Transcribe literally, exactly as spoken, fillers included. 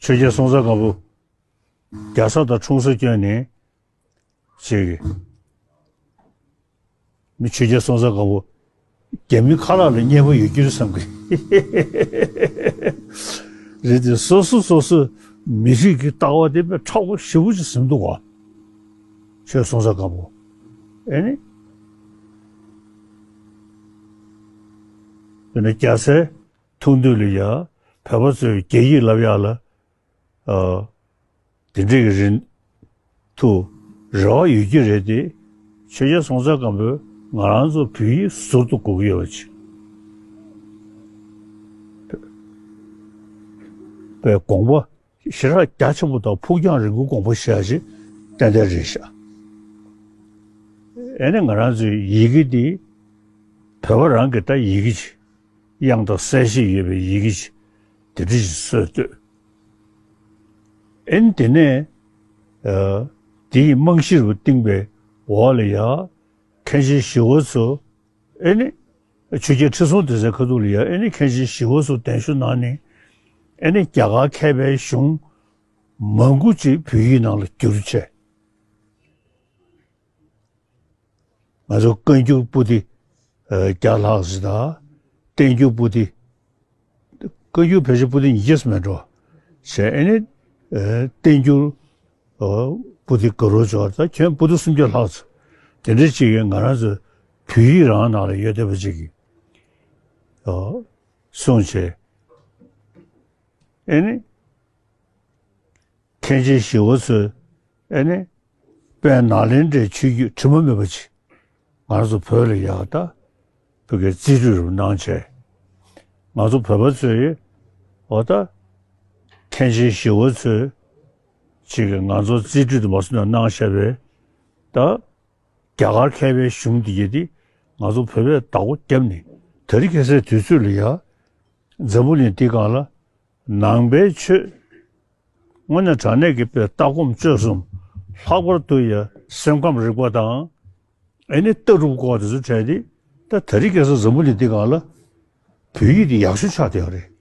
ཆོས་རྒྱལ་སྲོང་བཙན་སྒམ་པོ་རྒྱ་བཟའ་དང་འཁྲུངས་ས་བསྐྱོན་ནས་ཅིག་མི་ཆོས་རྒྱལ་སྲོང་བཙན་སྒམ་པོ་རྒྱ་མི་ཁ་ལག་ལ་མཉེས་པོ་ཡོད་རྒྱུ་རེད་བསམ་གི་རེད་དེ། སོ་སོ་སོ་སོའི་མི་རིགས་ཀྱི་ལྟ་བ་དེ་དཔེ་མཁྲེགས་པོ་ཞེ་པོ་ཅིག་ཟིན་འདུག་ག་ཆོས་སྲོང་བཙན་སྒམ་པོ། ཨེ་ནི། དེ་ནས་རྒྱ་བཟའི་ཐུགས་འདོད་ལ་ཡ་བོད་པ་ཚོས་རྒྱ་ཡིག་བསླབ་ཡག་ལ། ཨ། དེ་འདྲའི་གི་རིན་ཐུ་རེ་བ་ཡོད་ཀྱི་རེད་དེ། ཆོས་རྒྱལ་སྲོང་བཙན་སྒམ་པོས་ང་རང་ཚོ་བོད་ཡིག་ཟུར་དུ་དགོས་ཀྱི་ཡོད་པ་ཅིག་པའི་དགོངས་པ་ཞེ་དྲག་རྒྱ་ཆེན་པོ་དང་ཕུགས་རྒྱང་རིང་པོའི་དགོངས་པ་བཞེས་ཡ་ཅིག་ཏན་ཏན་རེད་ཤག་ཨེ་ནི་ང་རང་ཚོའི་ཡི་གེ་འདི་བོད་པ་རང་གི་ད་ཡི་གེ་ཅིག་དབྱངས་དང་གསལ་བྱེད་ཡོད་པའི་ཡི་གེ་ཅིག་དེ་འདྲ་ཞིག་སྲོལ་བཏོད། ཨེ་ནི་དེ་ནས་ཨ་དེའི་རྨང་གཞི་རུ་བཏིང་བའི་འོག་ལ་ཡ་མཁན་ཆེན་ཞི་བ་འཚོ། ཨེ་ནི་ཆོས་རྒྱལ་ཁྲི་སྲོང་ལྡེ་བཙན་ཁ་ཐུག་ལ་ཡ་ཨེ་ནི་མཁན་ཆེན་ཞི་བ་འཚོ་གདན་ཞུ་གནང་ནས། ཨེ་ནི་རྒྱ་གར་མཁས་པའི་གཞུང་མང་པོ་ཅིག་བོད་ཡིག་ནང་ལ་བསྒྱུར་བྱས། ང་ཚོ་བཀའ་འགྱུར་པོ་ཏི་ཨ་བརྒྱ་ལྷག་ཙམ་དང་། བསྟན་འགྱུར་པོ་ཏི། བཀའ་འགྱུར་ཕལ་ཆེར་པོ་ཏི་ཉིས་བརྒྱ་ཙམ་མེད་འགྲོ། བྱས་ཨེ་ནི་ཨ་བསྟན་འགྱུར་ཨ་པོ་ཏི་ག་རོ་ཅོག་ད་ཁྱོན་པོ་ཏི་སུམ་བརྒྱ་ལྷག་ཙམ་དེ་འདྲ་ཅིག་གིས་ང་རང་ཚོ་བོད་ཡིག་རང་ནང་ལ་ཡོད་བསྡད་པ་ཅིག་གི་ཨ་གསུངས་བྱས། ཨེ་ནི། མཁན་ཆེན་ཞི་བ་འཚོས་ཨེ་ནི། དཔལ་ནཱ་ལེནྡྲའི་ཆོས་བརྒྱུད་དྲི་མ་མེད་པ་ཅིག་ང་ཚོ་བོད་ལ་ཡག་ད་བོད་སྐད་རྩིས་སྤྲོད་རུ་གནང་བྱས། ང་ཚོ་བོད་པ་ཚོས་འོ་ད་མཁན་ཆེན་ཞི་བ་འཚོས་ཅིག་གིས་ང་ཚོ་རྩིས་སྤྲོད་དུ་མ་སོང་ན་གནང་བཞག་པའི་ད་རྒྱ་གར་མཁས་པའི་གཞུང་འདི་གྱད་དེ་ང་ཚོ་བོད་པས་བདག་པོ་བརྒྱབ་ནས་དེ་རིང་ཁ་སང་དུས་ཚོད་ལ་ཡ་འཛམ་བུ་གླིང་འདི་སྒང་ལ། ནང་པའི་ཆོས། དངོས་གནས་དྲང་གནས་ཀྱི་དཔེ་ལྟ་སྒོམ་སྤྱོད་གསུམ་ལྷག་པར་དུ་ཡང་སེམས་ཁམས་རིག་པ་དང་། ཨེ་ནི་ལྟ་གྲུབ་སྐོར་དེ་ཚོ་བྲལ་ཏེ། ད་དེ་རིང་ཁ་སང་འཛམ་བུ་གླིང་འདི་སྒང་ལ་བོད་ཡིག་འདི་ཡག་ཤོས་ཆགས་བསྡད་ཡོད་རེད།